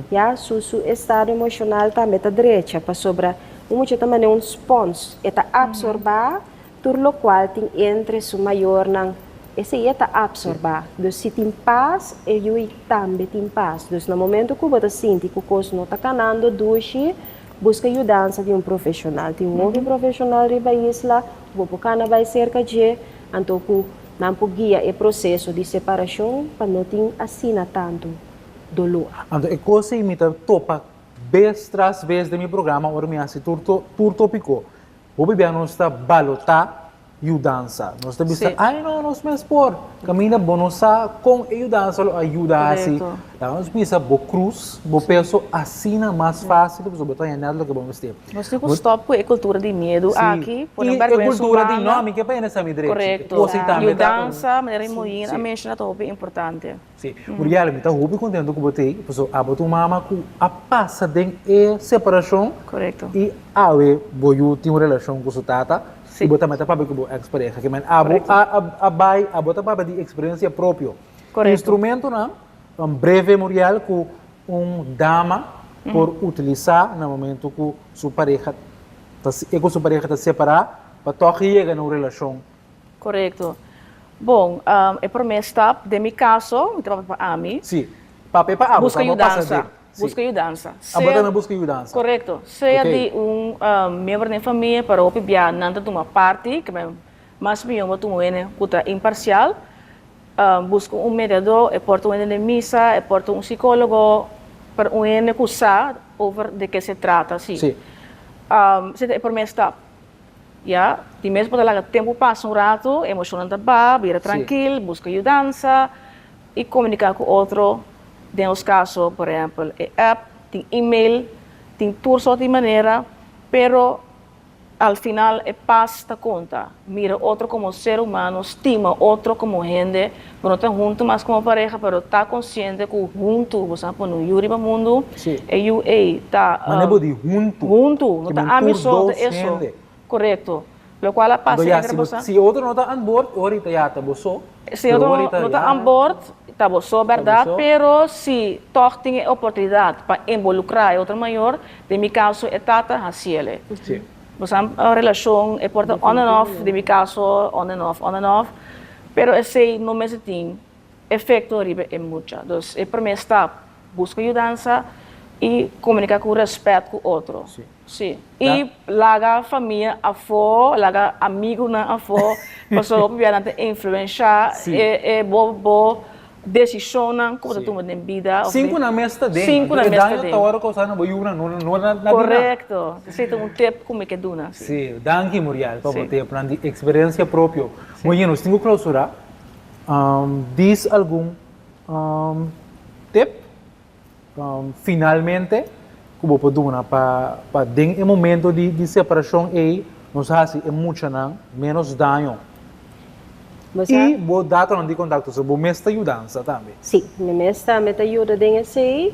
Ya, su su estado emoshonal tambe ta drecha pasobra un mucha ta manera un spons, e ta apsorbá tur lokual tin entre su mayornan, esei e ta apsorbá. Dus si tin pas, e yui tambe tin pas. Dus na momento ku bo ta sinti ku kos no ta kanando dushi, Buska yudansa di un profeshonal. Tin hopi profeshonal riba isla ku bo por kana bai serka dje, anto ku nan por guia e proseso di separashon pa no tin asina tantu dolor. Anto e kos ei mi ta topa bes tras bes den mi programa ora mi hasi tur tur topiko. Hopi bia nos ta balotá yudansa. Nos ta bisa, ay no, nos mes por. Caminda bo no sa con e yudansa lo a yuda haci. Laga nos bisa bo cruz, bo peso asina mas facil pasobra bo ta haña net loke bo mester. Nos tin cu stop cu e cultura di miedu aki, pone Y e bergüenza un cultura di banda. no, mi ke pa hende sa mi drechi. Correcto. Cos ei tambe ta un. Yudansa, manera Moin a menciona ta hopi importante. Sí. Muriel, mi ta hopi contento cu bo t'ei, pasobra abo ta un mama cu a pasa den e separacion. Correcto. Y awe bo yu tin un relacion cu su tata, y bo tambe ta papia cu bo ex pareha. Ke men abo a a bai, abo ta papia di experiencia propio. Correcto. Instrumentonan, breve Muriel, cu un dama por utilisa na momento cu su pareha ta, e cu su pareha ta separa pa toch yega na un relacion. Korekto. Bon, e promé stap, den mi kaso, mi ta papia pa ami. Sí. Papia pa abo, Buska abo pasa yudansa. den. Sí. Buska yudansa. Abo Sea, tambe buska yudansa. korekto. Sea Oké. di un miembro den famia, pero hopi bia nan ta tuma parti, ke men mas mihó bo tuma wene ku ta imparsial. Buska un mediadó, e por ta un hende den misa, e por ta un sikólogo, pero un hende ku sa over de ke se trata, sí. Sí. Esei ta e promé stap. Ya, di mes bo ta laga tempu pasa un ratu, emoshonnan ta baha, bira trankil, buska yudansa i komuniká ku otro. Den nos kaso, por ehèmpel, e app, tin email, tin tur sort di manera, pero al final e pas ta konta. Mira otro komo ser humano, stima otro komo hende. Bo no ta huntu mas komo pareha, pero ta konsiente ku huntu bo sa pone un yu riba mundu. E yu ei ta. Mane bo di huntu. Huntu, no ta ami so, ta eso. Korekto. Lokual a pasa entre bo sa. Si otro no ta an bord, orita ya ta bo so. Si otro no ta an bord, ta bo so, bèrdat. Pero si tòg tin e oportunidat pa involukrá e otro mayor, den mi kaso e tata, hasiel e. Bo sa relashon e por ta on and off, den mi kaso on and off, on and off. Pero esei no mester tin efekto riba e mucha. Dus e promé stap, buska yudansa i komuniká ku rèspèt ku otro. Sí. I laga famia afó, laga amigunan afó, pasobra hopi bia nan ta influenshá e bo bo desishonnan ku bo ta tuma den bida. Sin ku nan mes ta den. Sin ku nan mes ta den. E daño ta wòrdu kousá na bo yunan, no na di nan. Korekto. Esei ta un tip ku mi ke duna. Sí, danki Muriel pa bo tepnan di eksperensia propio. Moye, nos tin ku klousurá. Dis algun tip finalmente ku bo por duna pa pa den e momento di di separashon ei nos hasi e muchanan ménos daño. I bo datonan di kontakto, so bo mes ta yudansa tambe. Sí, mi mes tambe ta yuda den esei.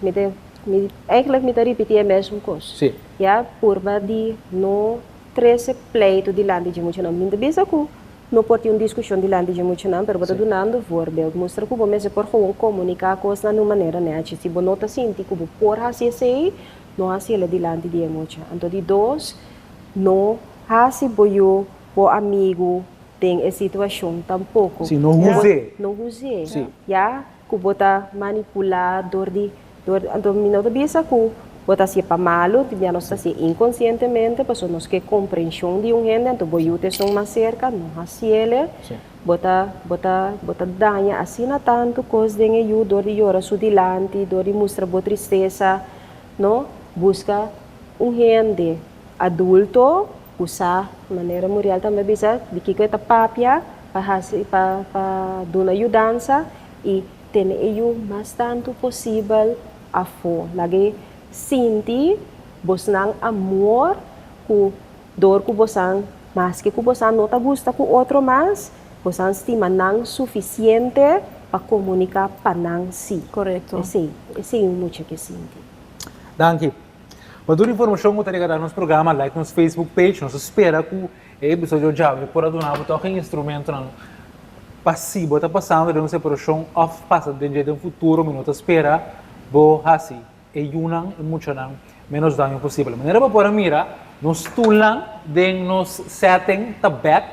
Mi ta, mi, eigenlijk mi ta ripití e mesun kos. Sí. Ya, purba di no trese pleitu dilanti dje muchanan. Mi ta bisa ku no por tin un diskushon dilanti dje muchanan, pero bo ta dunando voorbeeld. Mustra ku bo mester por gewoon komuniká kosnan di un manera nèchi. Si bo no ta sinti ku bo por hasi esei, no hasiel dilanti di e mucha. Anto di dos, no hasi bo yu, bo amigu. den e situashon tampoko. Sí, no huz'é. No huz'é. Sí. Ya ku bo ta manipulá dor di dor anto mi no ta bisa ku bo ta hasié pa malu, tin bia nos ta hasié inkonsientemente pasobra nos ke komprenshon di un hende anto bo yu ta esun mas serka, no hasiel. Sí. Bo ta bo ta bo ta daña asina tantu kos den e yu dor di yora su dilanti, dor di mustra bo tristesa, no? Buska un hende adulto ku sa, manera Muriel tambe a bisa, di kiko e ta papia pa hasi pa pa duna yudansa i tene e yu mas tantu posibel afó. Laga e sinti bosnan amor ku Dor ku bosan, maske ku bosan no ta gusta ku otro mas, bosan stima nan sufisiente pa komuniká pa nan sí. Korekto. Esei, esei un mucha ke sinti. Danki. Pa tur informashon ku ta regará nos programa, like nos Facebook page. Nos ta spera ku e episodio djawe por a duna bo tòg e instrumentonan pa si bo ta pasando den un separashon òf pasa den dje den futuro. Mi no ta spera bo hasi e yunan, e muchanan, ménos daño posibel. Manera bo por a mira, nos stulnan den nos setting ta bèk.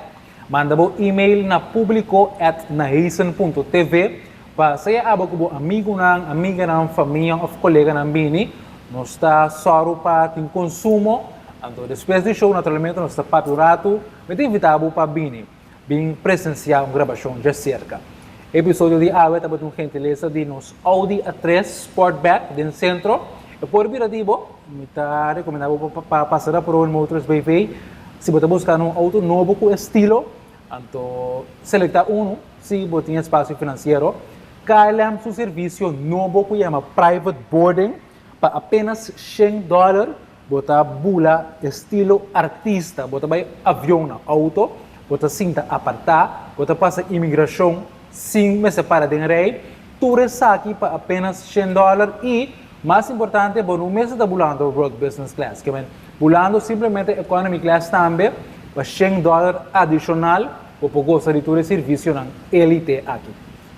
Manda bo email na publico at naheisen punto TV pa sea abo ku bo amigunan, amiganan, famia òf koleganan bini. Nos ta sòru pa tin konsumo. Anto despues di show naturalmente nos ta papia un ratu. Mi ta invitá bo pa bini. Bin presensiá un grabashon dje serka. E episodio di awe tabata un gentilesa di nos Audi A3 Sportback den sentro. E por bira di bo, mi ta rekomendá bo pa pasa na Pro Motors BV si bo ta buskando un outo nobo ku estilo, anto selektá unu si bo tin espasio finansiero. KLM su servisio nobo ku yama Private Boarding pa apenas shen dòler Bo ta bula estilo artista, bo ta bai avion na auto, bo ta sinta apartá, bo ta pasa imigrashon sin mester para den rei, tur esaki pa apenas shen dòler i, mas importante, bo no mester ta bulando World Business Class, ke men bulando simplemente Economy Class tambe pa shen dòler adishonal bo por gosa di tur e servisionan elite aki.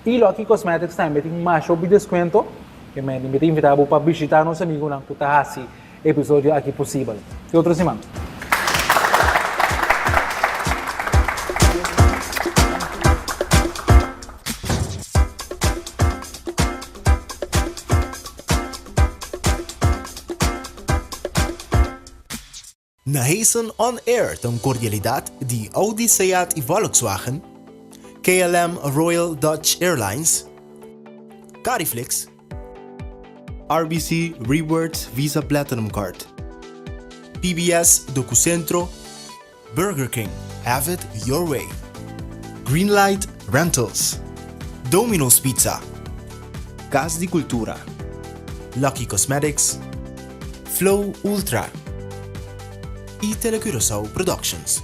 I Lucky Cosmetics tambe tin masha hopi deskuento. Ke men mi ta invitá bo pa bishitá nos amigunan ku ta hasi e episodio aki posibel. Te otro siman. Naheisen On Air ta un kordialidat di Audi, Seat i Volkswagen, KLM Royal Dutch Airlines, Cariflix, RBC Rewards Visa Platinum Card, PBS Dokucentro, Burger King, have it your way, Greenlight Rentals, Domino's Pizza, Kas di Kultura, Lucky Cosmetics, Flow Ultra y Telecuraçao Productions.